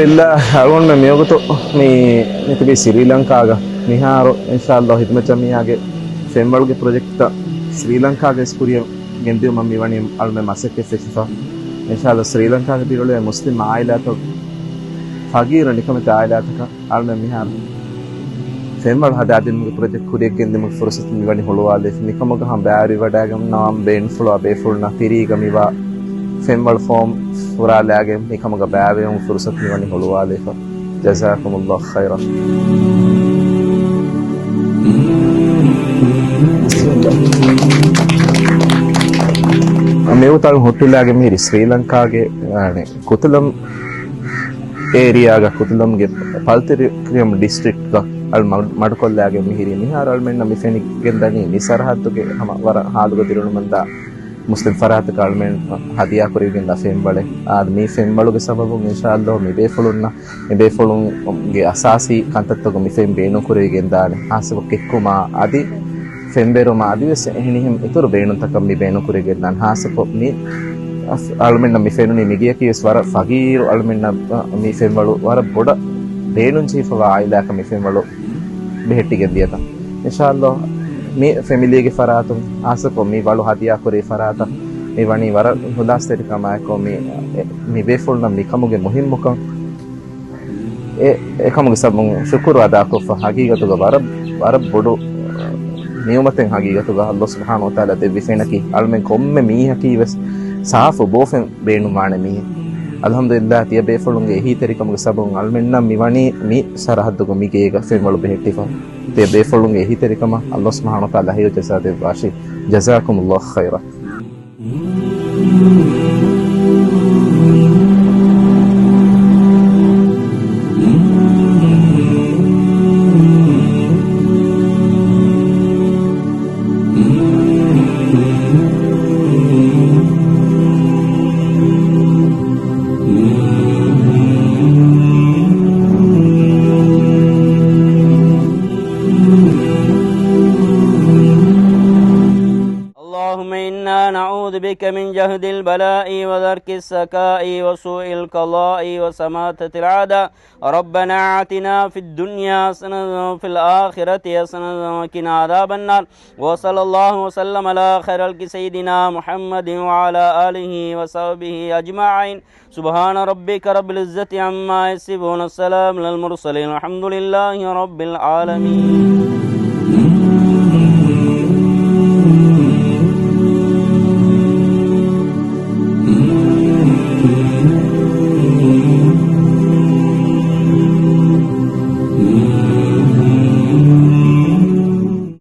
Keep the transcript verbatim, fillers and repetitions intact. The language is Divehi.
އިއްލާ އަޅުގަނޑުމެން މިވަގުތު މި، މިތިބީ ސްރީލަންކާގަ. މިހާރު އިންޝާﷲ ހިދުމަތް ޖަމިއްޔާގެ ފެންވަޅުގެ ޕްރޮޖެކްޓްތައް ސްރީލަންކާގަ އިސް ކުރިއަށް ގެންދިއުމަށް މިވަނީ އަޅުމެން މަސައްކަތް ފެށިފަ. އިންޝާﷲ ސްރީލަންކާގެ ބިރުޅޭ މުސްލިމް އާއިލާތައް، ފަގީރު ނިކަމެތި އާއިލާތަކަށް އަޅުމެން މިހާރު ފެންވަޅު ހަދާދިނުމުގެ ޕްރޮޖެކްޓް ކުރިއަށް ގެންދިއުމުގެ ފުރުސަތު މިވަނީ ހުޅުވާލެވިފަ. މިކަމުގަ ހަމަ ބައިވެރިވަޑައިގަންނަވާ ބޭނުންފުޅުވާ ބޭފުޅުންނާ ތިރީގަ މިވާ ފެންވަޅު ފޯމް ފުރާލާގެން މިކަމުގަ ބައިވެރިވުމުގެ ފުރުސަތު މިވަނީ ހުޅުވާލެވިފަ. ޖަޒާކުމުﷲ ޚައިރަން. މިވަގުތު ހުއްޓިލާގެން މިހިރީ ސްރީލަންކާގެ، އާނެ، ކުތުލަމް އޭރިއާގަ، ކުތުލަމްގެ ޕަލްތިރިކްރިއަމް ޑިސްޓްރިކްޓްގަ އަޅު މަ-، މަޑުކޮށްލާގެން މިހިރީ. މިހާރު އަޅުމެންނަށް މި ފެނިގެންދަނީ މި ސަރަހައްދުގެ ހަމަ ވަރަށް ހާލުގަ ދިރުނުމަންދާ މުސްލިމް ފަރާތަކަށް އަޅުމެން ހަދިޔާކުރެވިގެންދާ ފެންވަޅެއް. އާދެ، މި ފެންވަޅުގެ ސަބަބުން އިންޝާﷲ މި ބޭފުޅުންނަށް، މި ބޭފުޅުންގެ އަސާސީ ކަންތައްތަކުން މި ފެން ބޭނުންކުރެވިގެންދާނެ. ހާއްސަކޮށް ކެއްކުމާ އަދި ފެންބެރުމާ އަދިވެސް އެހެނިހެން އިތުރު ބޭނުންތަކަށް މި ބޭނުންކުރެވިގެންދާނެ. ހާއްސަކޮށް މި އަޅުމެންނަށް މި ފެނުނީ މިގެޔަކީވެސް ވަރަށް ފަގީރު އަޅުމެންނަށް މި ފެންވަޅު ވަރަށް ބޮޑަށް ބޭނުންޖެހިފަވާ އާއިލާއަކަށް މި ފެންވަޅު ބެހެއްޓިގެން ދިޔަތަން. އިންޝާﷲ މި ފެމިލީގެ ފަރާތުން ހާއްސަކޮށް މި ވަޅު ހަދިޔާކުރި ފަރާތަށް މި ވަނީ ވަރަށް ހުލާސްތެރިކަމާއެކު މި، މި ބޭފުޅުންނަށް މިކަމުގެ މުހިއްމުކަން އެ، އެކަމުގެ ސަބަބުން ޝުކުރު އަދާކޮށްފަ. ހަގީގަތުގަ ވަރަށް، ވަރަށް ބޮޑު ނިޢުމަތެއް ހަގީގަތުގަ ﷲ ސުބްޙާނަހޫ ވަތަޢާލާ ދެއްވި ފެނަކީ އަޅުމެން ކޮންމެ މީހަކީވެސް ސާފު ބޯފެން ބޭނުންވާނެ މީހެއް. އަލްޙަމްދުލިއްލާހް، ތިޔަ ބޭފުޅުންގެ އެހީތެރިކަމުގެ ސަބަބުން އަޅުމެންނަށް މިވަނީ މި ސަރަހައްދުގަ މިގޭގަ ފެންވަޅު ބެހެއްޓިފަ. ތިޔަ ބޭފުޅުންގެ އެހީތެރިކަމަށް ﷲ ސުބްޙާނަހޫ ވަތަޢާލާ ހެޔޮ ޖަޒާ ދެއްވާށި. ޖަޒާކުމުﷲ ޚައިރަން. اللهم إنا نعوذ بك من جهد البلاء ودرك السخاء وسوء القضاء وشماتة الأعداء. ربنا آتنا في الدنيا حسنة وفي الآخرة حسنة وقنا عذاب النار. وصلى الله وسلم على خير خلقه سيدنا محمد وعلى آله وصحبه أجمعين. سبحان ربك رب العزة عما يصفون، وسلام على المرسلين، والحمد لله رب العالمين.